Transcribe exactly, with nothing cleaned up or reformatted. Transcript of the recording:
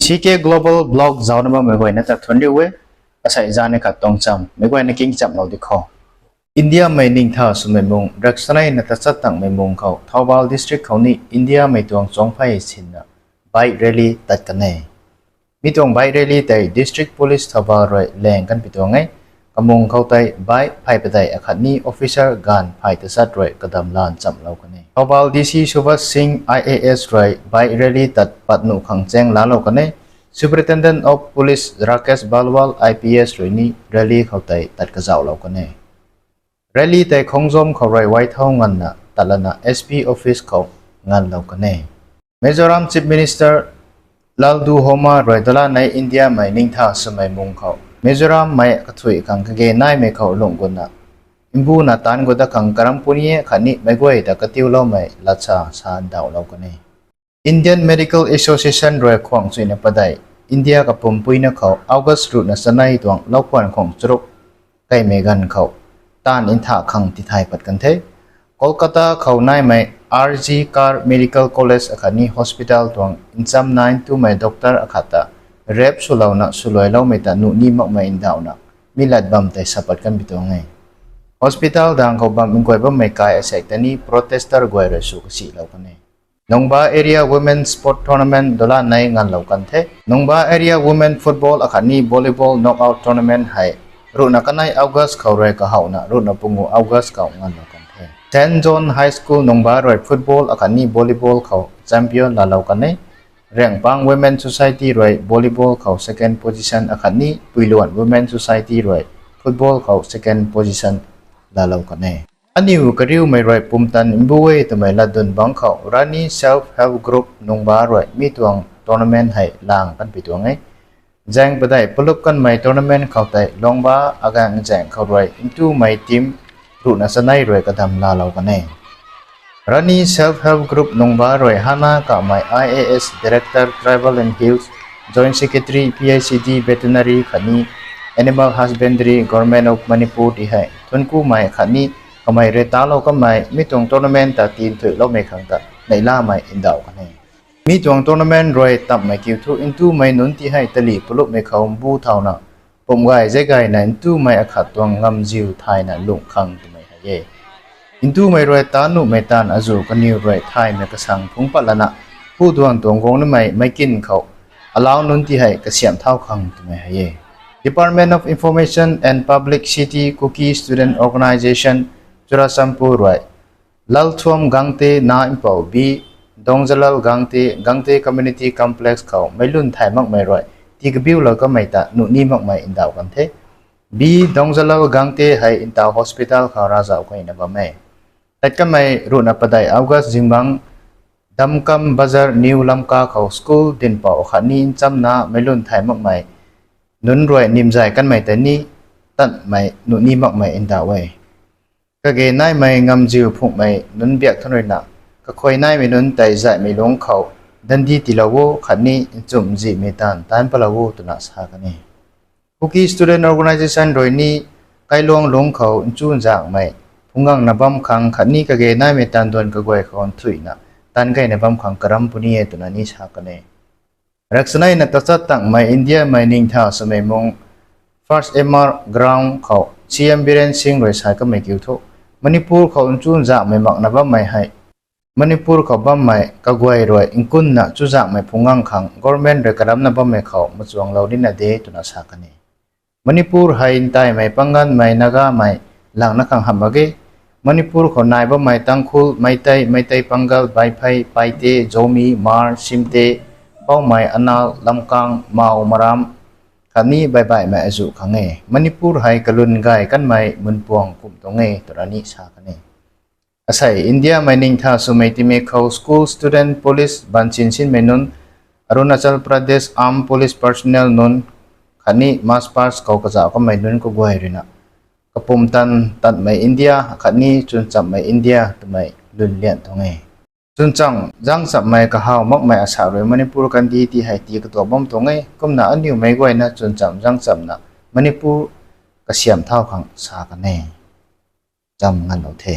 C K Global Vlog zauna bammei guayna ta thuanc riu e. Asei zani khat tuang cham meic guayna king chamlou di khou, Indiamei ningtha swmei mung raksaneina tachat tangmei mung khou Thoubal district khou ni Indiamei tuang chuangphey sinna bike rally tat kan e. Mi tuang bike rally tei District Police Thoubal rui laeng kanpui tuang e. Kamung khou tei bike phay padeih akhatni officer ganv phay tachat rui kadam lan chamlou kan e. Thoubal D C Subhas Singh I A S rui bike rally tat pat nuh khang chaeng laalou kan e. Superintendent of Police Rakesh Balwal I P S rui ni rally khou tei tat kazauhlou kan e. Rally tei Khongjom khou rui Waithou nganvna tat lana S P office khou nganvlou kan e. Mizoram Chief Minister Lalduhoma rui dalanei Indiamei ningtha swmei mung khou Mizorammei kathuic khang kage naimei khou lungh gutna mbuna taanc gut dat khang karam puni e khatni meic guay ta katiuloumei latsa sa ndauhlou kan e. Indian Medical Association rui khwang chuina padeih India kapumpuina khou August ruhna chanei tuang loukhwan khwang charuk kaimei ganv khou taanv ntha khang tithay pat kan the. Kolkata khou naimei R G Kar Medical College akhatni hospital tuang nchamna ntumei doctor akhat ta rape swlouna swluailoumei ta nuh ni makmei ndauhna mi lat bam tei sa pat kanpui tuang e. Hospital dang khou bam nguay bammei kai asek ta ni protester guay rui sw kasihlou kan e. Nungba Area Women Sport Tournament dalanei nganvlou kan the. Nungba Area Women Football akhatni Volleyball Knockout Tournament hei ruhna kanei August khou rui kahowna ruhna pungu August khou nganvlou kan the. Saint John High School Nungba rui football akhatni volleyball khou champion laalou kan e. Rengpang Women Society rui volleyball khou second position akhatni Puiluan Women Society rui football khou second position laalou kan e. Aniu kariumei rui pumtan mbu e twmei latdyn bangc khou Rani Self Help Group Nungba rui mi tuang tournament hei lang kanpui tuang e. Zaeng padeih palup kanmei tournament khou tei Lungba agaeng zaeng khou rui ntumei team ruhna chanei rui kadam laalou kan e. Rani Self Help Group Nungba rui hana kamei I A S Director Tribal and Hills, Joint Secretary P I C D Veterinary khatni Animal Husbandry, Government of Manipur ti hei thuanc kumei khatni kamei rui talou kamei mi tuang tournament ta tinthuihloumei khang ta neihlamei ndauh kan e. Mi tuang tournament rui tamhmei kiu thu ntumei nunc ti hei tali palupmei khou mbu thauna pumgay zay gayna ntumei akhat tuang ngamziu thayna lung khang twmei hei e. Ntumei rui ta nuhmei taanv azu kaniw rui thaymei kasang phungc pat lana hu duan tuang guang namei meic kin khou alau nunc ti hei kasiamh thau khang twmei hei e. Department of Information and Publicity, Kuki Student Organisation, Churachandpur rui Lalthuam Gangte na mpouh B Dongzalal Gangte, Gangte Community Complex khou meic lun thay makmei rui tii kabiulou kamei ta nuh ni makmei ndauh kan the. B Dongzalal Gangte hei ntaw hospital khou ravzauh kayna bam e. Tat kamei ruhna padeih August zingbangc Damkam Bazar New Lamka khou school dinhpouh khatni nchamna meic lun thay makmei nunc rui nimzay kanmei tei ni tatmei nuh ni makmei ndauh e. Kage naimei ngamziu phunghmei nunc biak than ruina kakhuay naimei nunc tei zaihmei lungc khou dandi tiilou o khatni nchumh zihmei taanv taanc palou o twna sa kan e. Kuki Student Organisation rui ni kailuang lungc khou nchunzaenghmei phungc gangna bam khang khatni kage naimei taanv duan kaguay khou nthuihna taanc gayna bam khang karam puni e twna ni sa kan e. Raksaneina tachat tangmei Indiamei ningtha swmei mung First M R Ground khou C M Biren Singh rui sa kamei kiu thu, Manipur khou nchunzaenghmei makna bammei hei Manipur khou bammei kaguay rui nkunna chuzaenghmei phungc gang khang government rui karamna bammei khou machuanglou nina de twna sa kan e. Manipur hei ntaimei, pangganmei, Nagamei langna khang hamh mak ge. Manipur khou nai bammei Tangkhul, Meitei, Meitei Pangal, Vaiphei, Paite, Zomi, Hmar, Simte, Poumai, Anal, Lamkang, Mao, Maram khatni baihbaihmei azuh khang e. Manipur hei kalun gay kanmei munpuang kumh tuang e twna ni sa kan e. Asei Indiamei ningtha swmei timik khou school student, police, bansin sinmei nunc, Arunachal Pradesh Armed Police personnel nunc khatni march past khou kazauh kamei nunc kaguay ruina kapumtan tatmei India khatni chwnchamhmei India twmei lwnlian tuang e. Chwnchamh zaengchamhmei kahaw makmei asaekc rui Manipur kandih ti hei tii katuak bam tuang e. Kumna aniu meic guayna chwnchamh zaengchamhna Manipur kasiamh thau khang sa kan e. Cham nganvlou the.